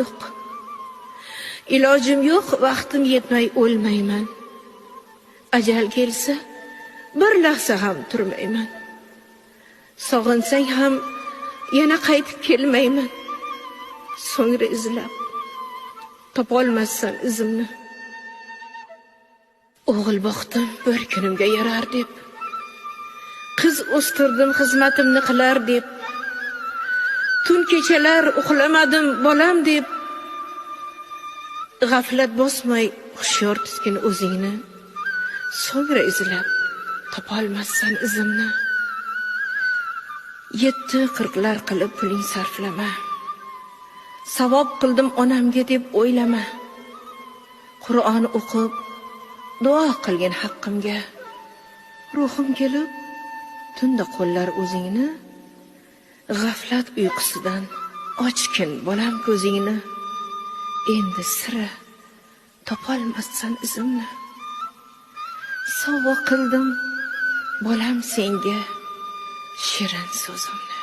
Yo'q. Ilojim yo'q, vaqtim yetmay o'lmayman. Ajal kelsa, bir lahza ham turmayman. Sog'insang ham yana qaytib kelmayman. So'ngra izlab topolmassan izimni. O'g'il boqdim bir kunimga yarar deb. Qiz o'stirdim xizmatimni qilar deb. Tun kechalar uxlamadim bolam deb. G'aflat bosmay hushyor tutgin o'zingni. So'ngra izlab topolmassan izimni. 7-40lar qilib puling sarflama. Savob qildim onamga deb o'ylama. Qur'on o'qib duo qilgin haqqimga. Ruhim kelib tunda qo'llar o'zingni, g'aflat uyqusidan ochgin bolam ko'zingni. Endi sira topolmassan izimni. Sovg'a qildim bolam senga shirin so'zimni.